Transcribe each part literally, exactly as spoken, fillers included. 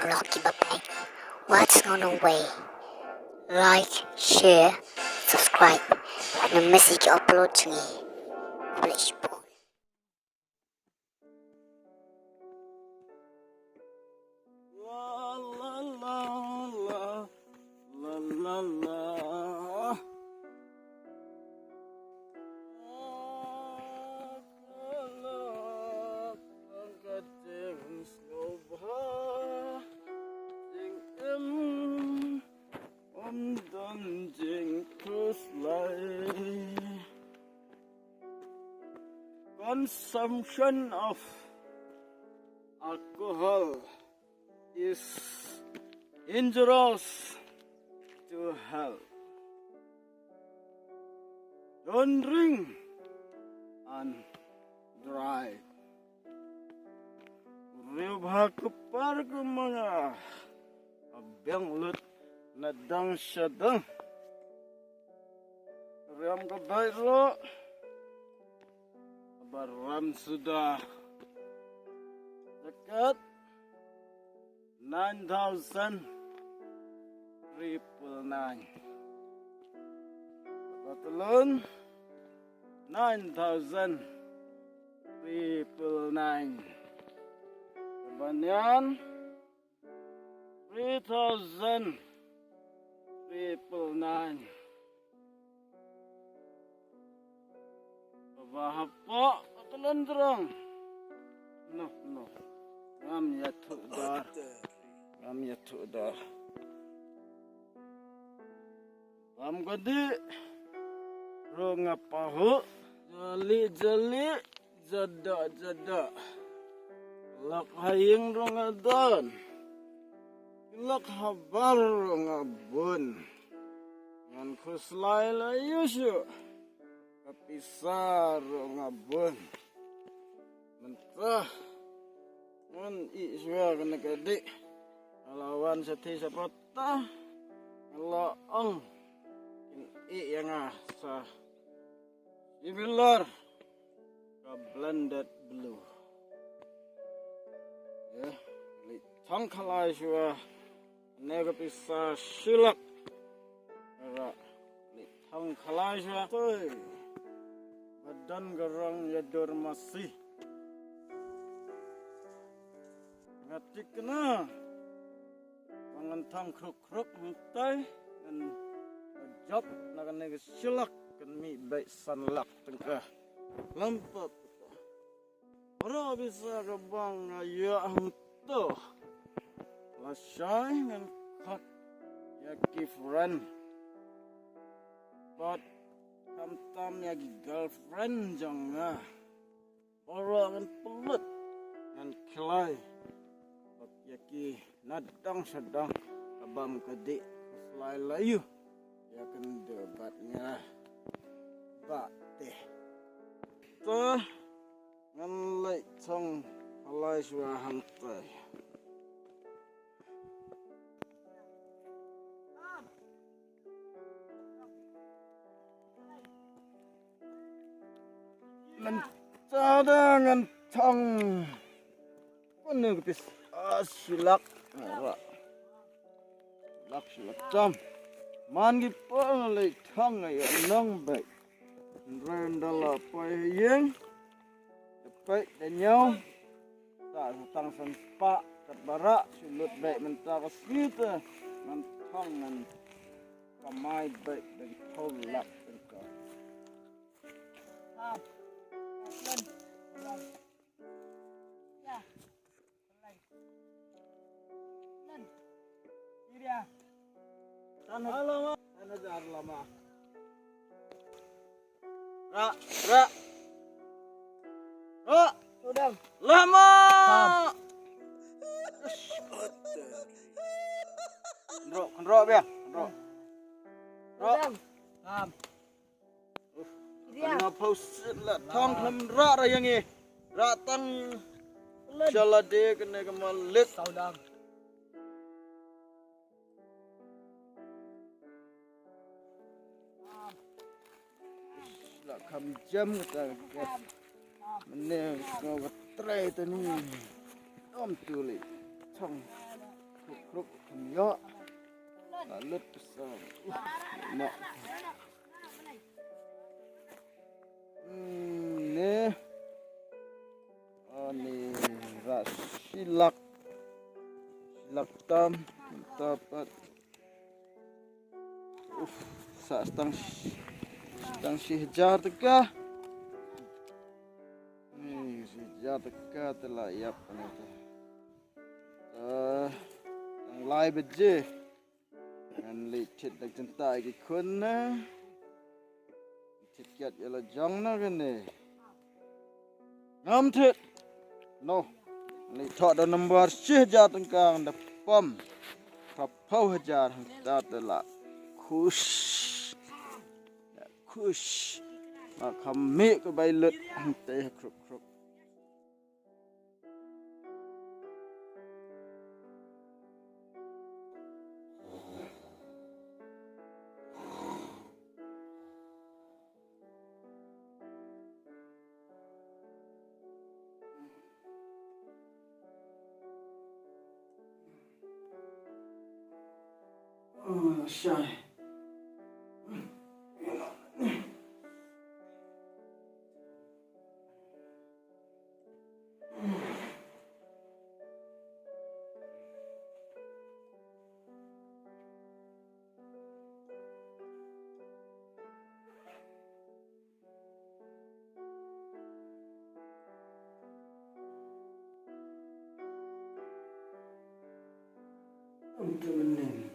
vlog kiba peit. Wat sngewbha like, share, subscribe. Ym miss ïa ki upload jong ngi. Khublei shibun. La, la, la, la, la, la, la. Ym don jingkhuslai. Consumption of alcohol is injurious to health. Don't drink and drive. Riewbha kpar kumba nga, a biang lut na dang sha dang. Riam ka bike ruh ba ram suda. Jakat nine thousand triple nine. Patlun nine thousand triple nine. Banian three thousand triple nine. Ba hapoh ka lynrong. No, no. Ngam ïathuh dar. Ngam ïathuh dar. Bam ka dih ruh nga pahuh. Jali jali, jada jada. Lok ha ïing ruh nga don. Lok ha bar ruh nga bun. Ngan khuslai la ïu shuh. Ka pisa ruh nga bun. Mynta ngan ïeh shuwa kane ka dih. Nga la wan sha thei sha pata. Nga la ong kin ïeh ïa nga sa similar ka blended blue. Ïa, leit thang khalai shuwa. Ne ka pisa shi lak. Ra leit thang khalai shuwa. Toi. Ba don ka rong ïa dur masi. Nga thikna ba ngan thang khruk khruk hangtai, ngan jop na kane ka shi lak, kan mih beit san lak tyngka. Lympat. Baroh pisa kaba nga ïoh hangto. Lashai ngan khot ïa ki friend bad khamtam ïa ki girlfriend jong nga. Baroh ngan pynlut, ngan khlaiñ bad ïa ki na dang sha dang. Ka bam ka dih, khuslai la ïu ïa kynduh bad nga. Bah te. Te ngan leit thang khalai shuwa hangtai. Mynta da ngan thang. Kane ka pisa, ah, shi lak. Ra. Lak shi lak tam. Man ki pang leit thang ïa nong beit. Ren da la poi ïing. Da peit da ñiew. Sa sa tang san spah. Kat barak shu lut beit mynta ka sngi te. Ngan thang ngan kamai beit da ki phew lak tyngka. Ra, ra. Ra. Lama. Kynroh, kynroh biang, kynroh. Ra. Nga pau sit la thang khlem rah ra ïa ngi. Rah tang sha lade kane ka malik. La kham jam kata ka. Mane ka trei tani. Om tu li. Thang. Kruk, kruk, kham ïoh. La lut pisa. Mat. Hmm, ne. Ani, ra shi lak. Shi lak tam, tam pat. Uf, sa tang, tang shi hajar tyngka. Ni, shi hajar tyngka te la ïap ani te. Eh, tang lai baje. Ngan leit thied da jingtah ïa ki khun na. Thied kiad ïa la jong na kane. Ngam thied. No. Ngan leit thoh da number shi hajar tyngka, ngan da pom. Phew phew hajar hangta te la khush. La khush. Ma kham mih ka bai lut hangta ha kruk kruk. Oh, shai. Untuk menang.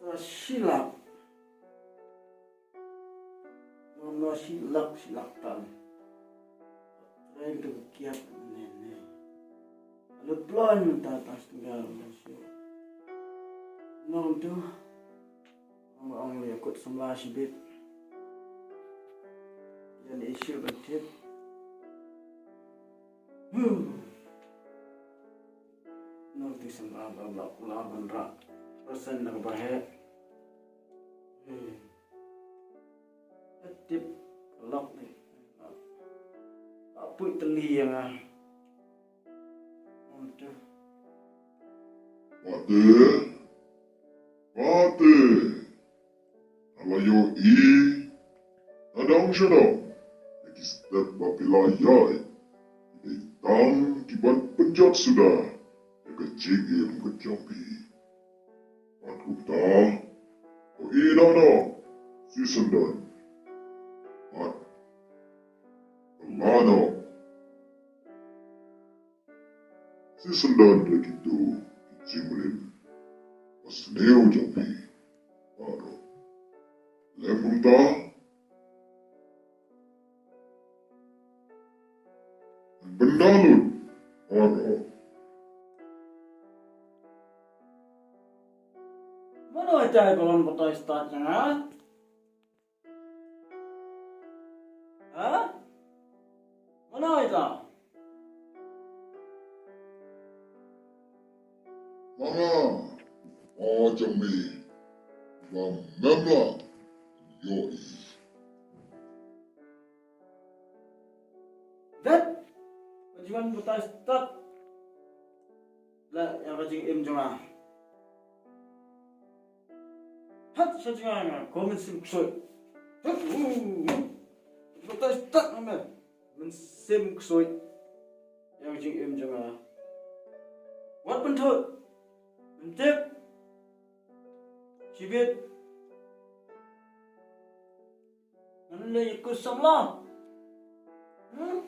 Sa shi lak. Ngam noh shi lak, shi lak tam. Trai ka kiad ne ne. Lut plan mynta ta stinggal ma shu. Nong tu. Ong ong leh kut samla shibit. Ïa ni issue ban tip. Huh. Nong ti samla ba ba la ban rah. Persen na ka ba heh. Hmm. Tip lok ni. La pui teli ïa nga. Ong tu. Pate, pate. Nga la ïohi, nadong shadong, ïa ki step ba phi la ïaid, ki dei tang ki ban pynjot suda ïa ka jingim ka jong phi. Bad kumta, to ïeh noh noh, shisien don. Bad pynlah noh. Shisien don ïa kito ki jingmlien basniew jong phi baroh. Lem kumta, pynda lut baroh. Mano ita i ba wan batai stad jong nga? Ha? Mano ita? Ma nga, ma jong me, ba mem lah ïohi. Dat, ka jingwan batai stad. La ïa ka jingim jong nga. Hat sha jngai nga ko mynsiem ksuid. Hat, uh, batai stad nga me. Mynsiem ksuid. Ïa ka jingim jong nga. Wat pynthut. Pyntip. Shibit. Ngan leh ïa ka samla. Hmm?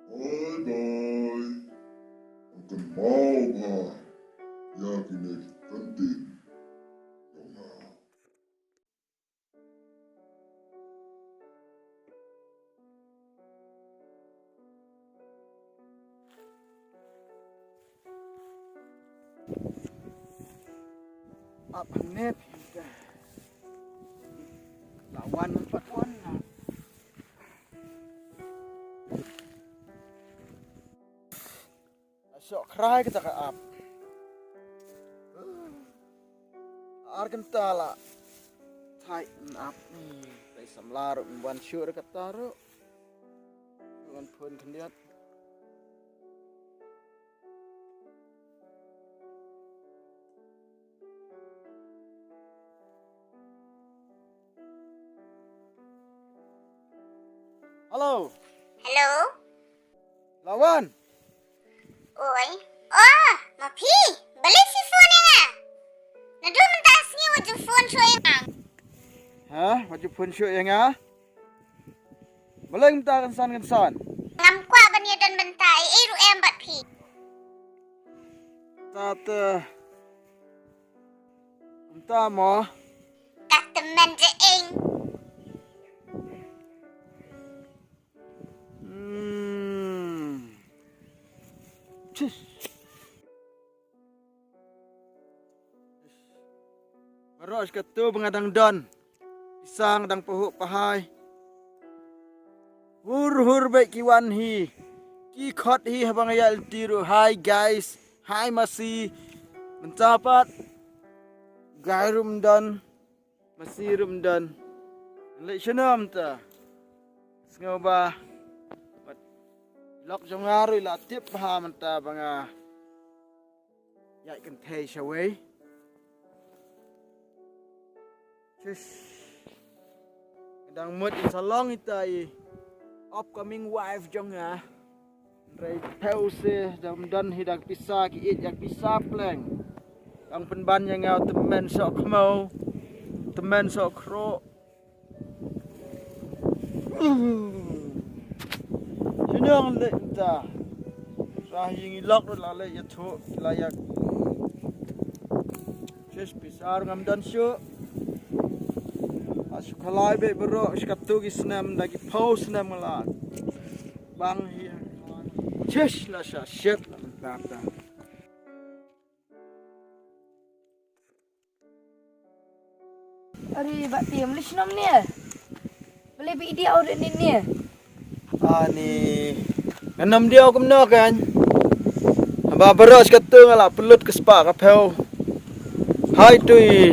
Bye bye. Ngan kynmaw bha ïa kine ki kyntien jong nga. Ap hangne phi ka. La wan pat wan na. La Sok khrai kata ka ap. Ar kynta la. Thai ap ni. Thai samla ruh wan shuh kata ruh. Ngan phone khyndiat. Hello. Hello. Lawan. Oi. Oh, ma phi. Balei phi phone ïa nga? Naduh mynta sngi wat ju phone shuh ïa nga. Ha? Wat ju phone shuh ïa nga? Balei mynta kynsan kynsan? Ngam kwah ban ïadon bynta ei ei ruh em bad phi. Ta te. Mynta mo. Ka tymmen je ing. Hmm. Chis. Baroh shi katto ba nga dang don. Pisa nga dang pahuh pahai. Hur hur beit ki wan hi. Ki khot hi haba nga ïaid lynti ruh. Hi guys. Hi masi. Mynta pat. Guy ruh ym don. Masi ruh ym don. Leit shano mynta? Sngew ba. Lok jong nga ruh la tip bha mynta ba nga ïaid kynthei shawei. Shish. Dang mut in sa long ita i upcoming wife jong nga. Hynrei phew se dang don hi da ka pisa ki ïeit ïa ka pisa pleng. Dang pynban ïa nga u tymmen soh khmew. Tymmen soh khruh. Shnong leh ta. Sa hi ngi lok rut la leh ïathuh la ïa. Shish pisa ruh ngam don shuh. Nga shu khalai beit baroh shi katto ki snem da ki phew snem nga la. Bang hi. Shish la sha shit la mynta ta. Ari ba tiam li shnam ne. Bale bi dia ore ne ne. Ani. Ngan nam dia kumno kan. Haba baroh shi katto nga la pynlut ka spah ka phew. Hai tui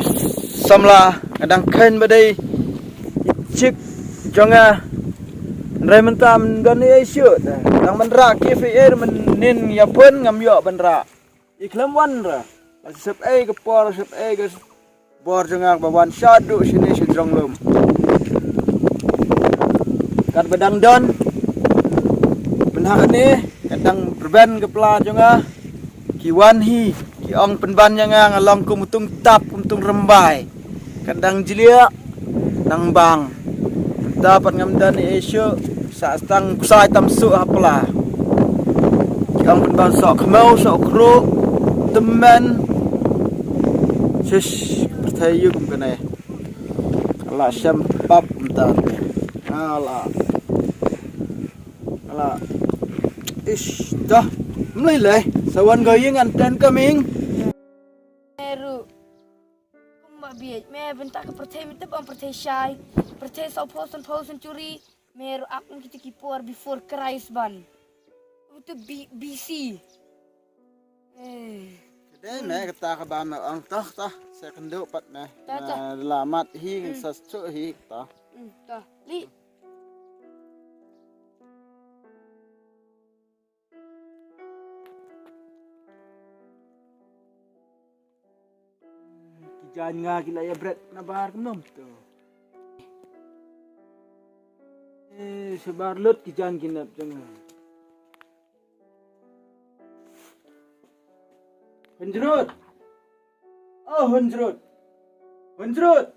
samla nga dang khein ba dei i chik jong nga. Hynrei mynta ym don ei shuh. Dang ban rah ki fi er mynnin ïa pun ngam ïoh ban rah. I khlem wan ra. La sep ei ka por sep ei ka bor jong nga ba wan shaduh shane sha jrong lum. Kat ba dang don. Mynha kane kat dang rben ka pla jong nga. Ki wan hi ki ong pynban ïa nga nga long kum u tung tap kum tung rymbai. Ka dang jliah nang bang. Mynta pat ngam don ei shuh sa tang ksai tam suh ha pla. Ki ong pynban soh khmew soh khruh tymmen. Shish pyrthei ïa kum kane. Ala shem pap mynta. Ala. Ala. Ish dah. Mlei lei. Sa wan ga ïing an ten coming. Meru. Kumba bieit me bynta ka pyrthei me tip ong pyrthei shai. Pyrthei saw phew san phew century. Meru ak ong kita ki por before Christ ban. Utu B- BC. Eh. Dei me kata ka ba me ong toh toh. Sa kynduh pat me. Ta ta. La mat hi sa suk hi ta. Hmm, ta. Li. Ki jaiñ nga ki la ïa bret na bar kumno to. Eh, shabar lut ki jaiñ ki nep jong nga. Hynjrut. Oh, Hynjrut. Hynjrut.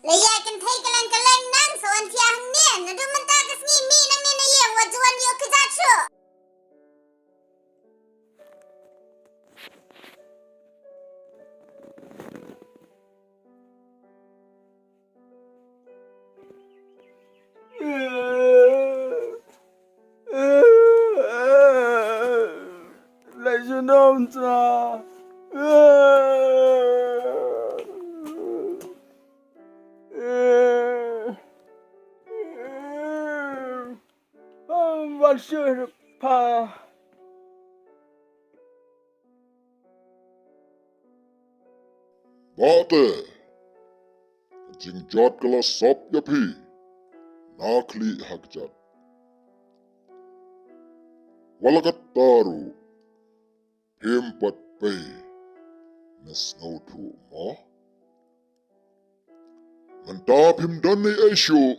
La ïa kynthei kylleng kylleng nang sa wan thiah hangne. Naduh mynta ka sngi mi nang ne na ïeng wat ju wan ïoh kjat shuh. Lei shnong ta. Shu pa. Bate, ka jingjot ka la sop ïa phi na khlieh ha kjat. Wat la katta ruh, phim pat pei ne sngewthuh mo. Mynta phim don ei ei shuh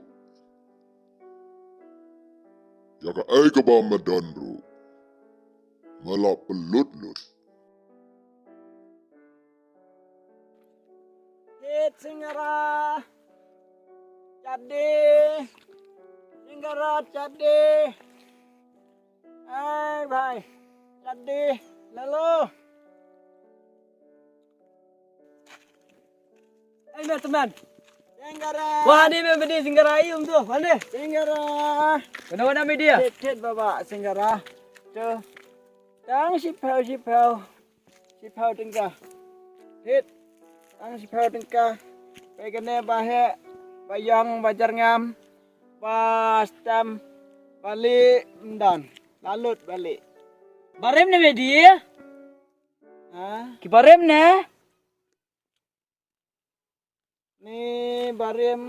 ïa kaei kaba me don ruh. Me la pynlut lut. Hit Singara. Chaddi. Singara chaddi. Ai bhai. Chaddi. Lalo. Ai me teman. Singara. Wah, ni me bedi Singara, ai um tu. Mana? Singara. Kena mana media? Tit tit baba Singara. Tu. Tang shiphew shiphew. Shiphew tyngka. Hit. Tang shiphew tyngka. Pei kane ba heh, ba ïong, ba jyrngam, ba stem, ba lieh, ym don. La lut ba lieh. Barim ne me di? Ha? Ki barim ne? Ni barim.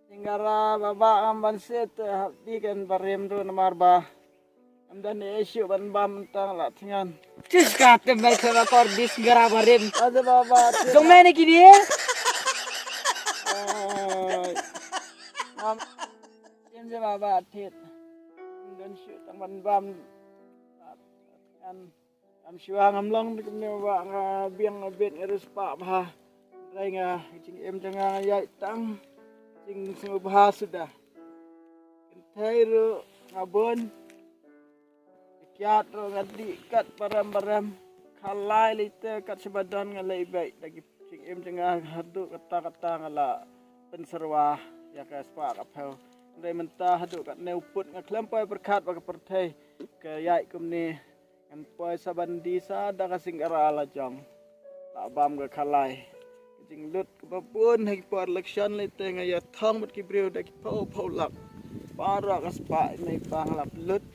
Singara baba ngam ban set, eh, hap di kan barim tu namar ba. Ngam don ei ei shuh ban bam tang la thngan. Tis ka te mai ka kor di Singara barim. Ada baba. Jong me ne kini? Ai. Ngam. Tis baba tit. Ngam don shuh tang ban bam. La thngan. Ngam shuwa ngam long te kumne ba nga biang nga bit nga riewspah bha. Hynrei nga jingim jong nga nga ïaid tang jingsngewbha suda. Kynthei ruh nga bun. Kiad ruh nga dih kat barem barem. Khalai lei te kat shaba don nga leit beit da ki jingim jong nga haduh katta katta nga la pynsyrwa ïa ka spah ka phew. Hynrei mynta haduh katne u pud nga khlem poi pyrkhat ba ka pyrthei ka ïaid kumne. Ngan poi sa ban die sa da ka Singara la jong. La bam ka khalai. Ka jinglut kaba bun ha ki por election lei te nga ïa thong bad ki briew da ki phew phew lak. Baroh ka spah i mei i pa nga la pynlut.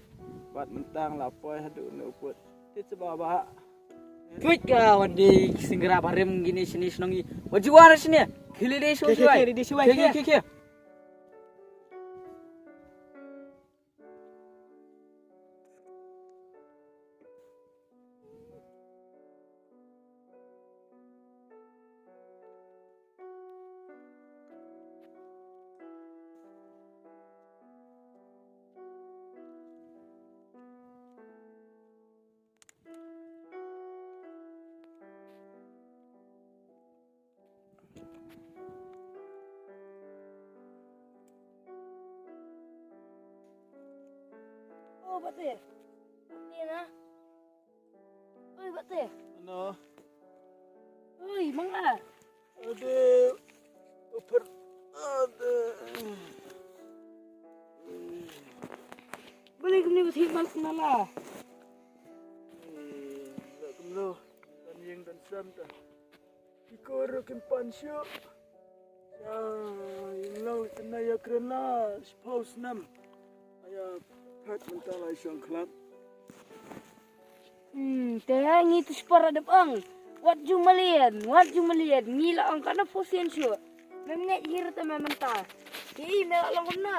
Bad mynta nga la poi haduh ne u pud. Tit sa baba. Twit ka wan die Singara barim kine shane shnong i. Wat ju wan shane. Khie lei die shuwa shuwa. Khie, khie, khie, khie, khie. Oh, Bate. Bate na. Oi, Bate. Ano? Oi, manga. Ade. Upar. Ade. Balik ni basi mal kenala. Eh, la kumno. Tan yeng tan sam ta. Ki kor kin pan shuh. Ya, ïa lang kane ïa kren la shiphew snem. Ïa phet mynta la shong khlad. Hmm, te ngi tu shipor dep ong. Wat ju malian, wat ju malian. Ngi la ong kana phew sien shuh. Mem ngeit hi ruh te mem mynta. Ki me la long kumno.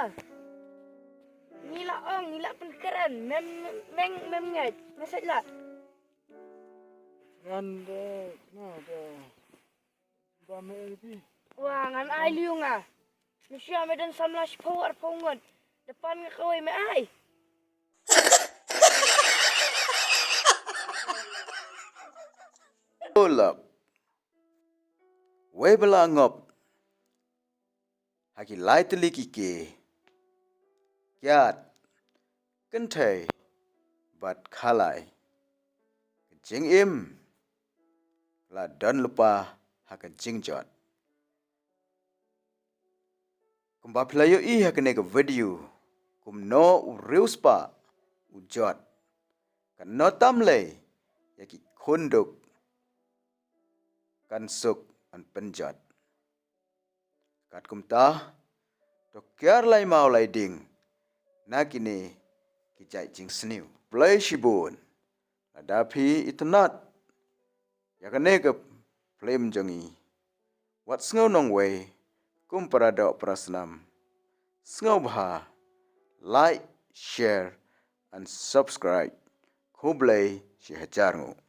Ngi la ong, ngi la pynkren. Mem, mem, mem ngeit. Me sait la. Ngan de, na de. Ba me pi. Wa ngan ai liu nga. Nusha me don samla shiphew arphew ngut. Depan nga kawei me ai. Ulak. Wei bala ngop. Ha ki lai tylli ki kiad, kiad, kynthei, bad khalai. Ka jingim, la don lypa ha ka jingjot. Kumba phi la ïohi ha kane ka video, kumno u riewspah, u jot. Kan noh tam lei, ïa ki khun duk, kan suk, ban pynjot. Katkumta, to kiar lai maw lai ding, na kine ki jait jingsniew. Khublei shibun. Lada phi itynnad ïa kane ka film jong ngi, wat sngew nongwei, kum para doh para snam, sngewbha like, share and subscribe. Khublei shi hajar nguh.